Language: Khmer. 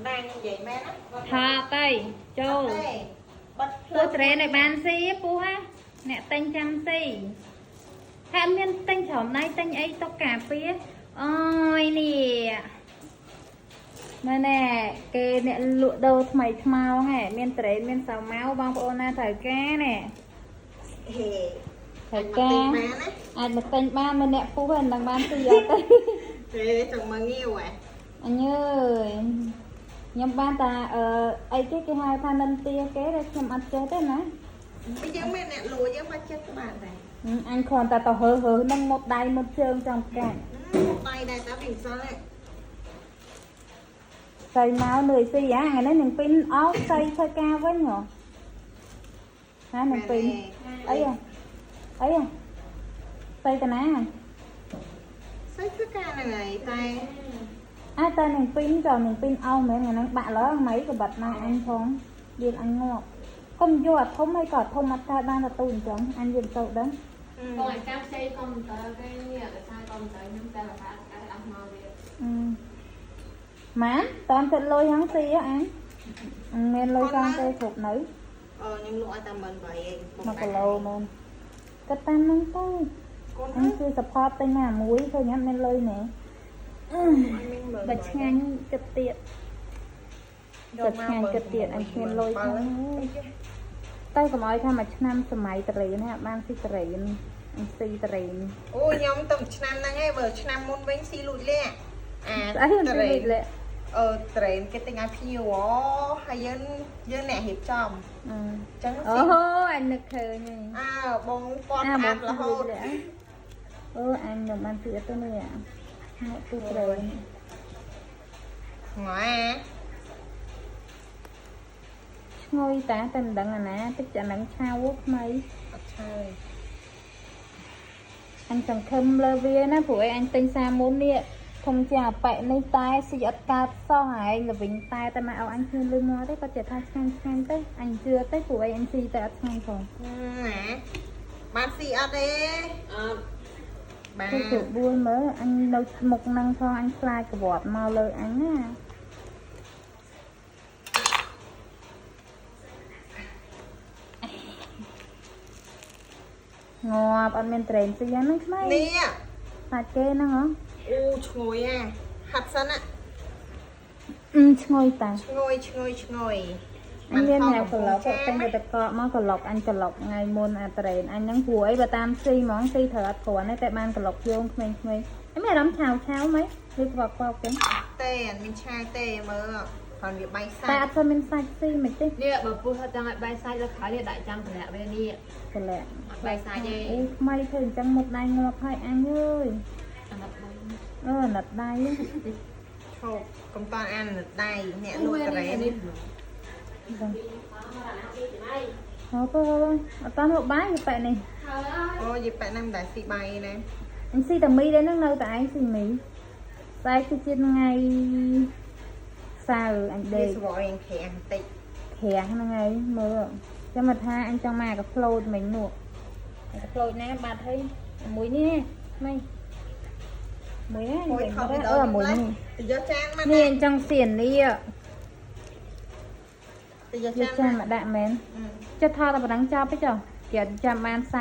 ណាខ្ញុំនិយាយមែនណា ថាទៅចូល ទេបាត់ ពូត្រេនឲ្យបានស៊ីពូហាអ្នកទិញចាំស៊ីហើយអត់មានទិញច្រំដៃទិញអីទុកការពារអូយនេះមើលណែគេអ្នកលក់ដូរថ្មីថ្មោងហ៎មានត្រេនមានសាវម៉ាវបងប្អូនណាត្រូវការណែ ហេ ត្រូវការ បានណា អាចមកទិញបានមើលអ្នកពូហ្នឹងមិនដឹងបានស៊ីអត់ទេ ទេចង់មកងាវហ៎ អញអើយខ្ញុំបានតាអឺអីគេគេហៅថានិន្ទាគេតែខ្ញុំអត់ចេះទេណា ពីយើងមានអ្នកលួចយើងមកចិត្តបានដែរ អញគ្រាន់តែទៅហើហើនឹងមុតដៃមុតជើងចង់កាច់ ដៃដែរតាពីម្សិលហ្នឹង ស្អីមកនឿយស៊ីហ่าថ្ងៃនេះនឹងពីនអោស្អីធ្វើការវិញហ៎ហានឹងពីនអីហ៎អីហ៎ស្អីតាណា ស្អីធ្វើការហ្នឹងហើយតែ អើតែនឹងពីនក៏នឹងពីនអោមែនថ្ងៃហ្នឹងបាក់ឡើយម៉ៃក៏បាត់ម៉ែអញផងលៀនអញងាប់កុំយកអាធំហើយក៏អាធំអត់កើតបានទៅទូអញ្ចឹងអញវាមិនទៅដឹង បងឲ្យចាំខ្ចីកុំព្យូទ័រគេនេះដោយសារកុំព្យូទ័រខ្ញុំតែថាអត់មកវា អឺម៉ានតាមទឹកលុយហ្នឹងស៊ីហ៎អញអញមានលុយសងទេគ្រប់នៅ អឺខ្ញុំលក់ឲ្យតែ18000ឯង 1គីឡូមែនគិតតាមហ្នឹងទៅ កូន អញគឺ support ទិញមកមួយឃើញអត់មានលុយណែបើឆ្ងាញ់គិតទៀតបើឆ្ងាញ់គិតទៀតអញគ្មានលុយហ្នឹងតែកុំឲ្យថាមួយឆ្នាំសម័យតរេនណាបានស៊ីតរេនអញស៊ីតរេន អូខ្ញុំទៅឆ្នាំហ្នឹងឯងបើឆ្នាំមុនវិញស៊ីលូចលាក់អា ស្អីមិនស៊ីលាក់ អឺត្រេនគេទិញឲ្យភ្ញៀវអូហើយយើងយើងអ្នករៀបចំ អឺ អញ្ចឹង អូ ស៊ី អញនឹកឃើញហើយ អើបងគាត់អាប់រហូត អូអញខ្ញុំបានស៊ីអត់ទៅនេះមកទូត្រេន ង៉ា ឈ្ងុយតាតែមិនដឹងអាណាតិចអាហ្នឹងឆៅថ្មី អត់ឆើយ អញសង្ឃឹមលើវាណាព្រោះឯងអញទិញសាមុននេះធំជាងអាប៉ែនេះតែស៊ីអត់កើតសោះហែងល្វិញតែតែមកឲ្យអញគ្មានលុយមកទេគាត់ចេះថាឆ្ងាញ់ឆ្ងាញ់ទៅអញជឿទេព្រោះឯងអញស៊ីតែអត់ឆ្ងាញ់ផង ណាបានស៊ីអត់ទេ អត់ បាន គឺស្រួលមើលអញនៅមុខហ្នឹងផងអញខ្លាចក្បត់មកលើអញណាងាប់អត់មានត្រេនស៊ីហ្នឹងថ្មី នេះ សាច់គេហ្នឹងហ៎ អូឈ្ងុយអាហាត់សិនណា អឺឈ្ងុយតា ឈ្ងុយឈ្ងុយឈ្ងុយ អញមានអ្នកក្លុកតែងតែតកមកក្លុកអញក្លុកថ្ងៃមុនអាត្រេនអញហ្នឹងព្រោះអីបើតាមស៊ីហ្មងស៊ីត្រូវអត់គ្រាន់ទេតែបានក្លុកយោងក្មេងៗអញមានអារម្មណ៍ឆាវឆាវហ្មងឬក្វក់ក្វក់ចឹង ទេអត់មានឆាយទេមើលគាត់វាបាយសាច់ តែអត់សូវមានសាច់ស៊ីមិនទេ នេះបើពុះថាចង់ឲ្យបាយសាច់លើក្រោយនេះដាក់ចាំតម្លាក់វានេះ ក្លាក់ អត់បាយសាច់ទេ អូថ្មីធ្វើអញ្ចឹងមុតដៃងាប់ហើយអញអើយ អាណិតបង អឺណិតដៃ ឈប់កុំតអានដៃអ្នកលក់ត្រេន នេះ ហូបអត់តាន់ហូបបាយប៉ែនេះ អូយប៉ែហ្នឹងមិនដែលស៊ីបាយណា អញស៊ីតែមីដែរហ្នឹងនៅតែឯងស៊ីមីស្អែកគឺជាថ្ងៃសៅរ៍អញដេក វាស្វយក្រាំងតិច ក្រាំងហ្នឹងហើយមើលចាំមកថាអញចង់មកកាផ្លោចមិញនោះកាផ្លោចណាបាត់ហើយមួយនេះនេះមួយណា មួយថតវីដេ អ អូ ឺមួយនេះ ទៅយកចានមក នេះអញចង់សៀននេះ ទៅយក យក ចាន ចានមកដាក់មែនចិត្តថតតែប៉ុណ្ណឹងចប់ទេចុះគេអត់ចាំបានសា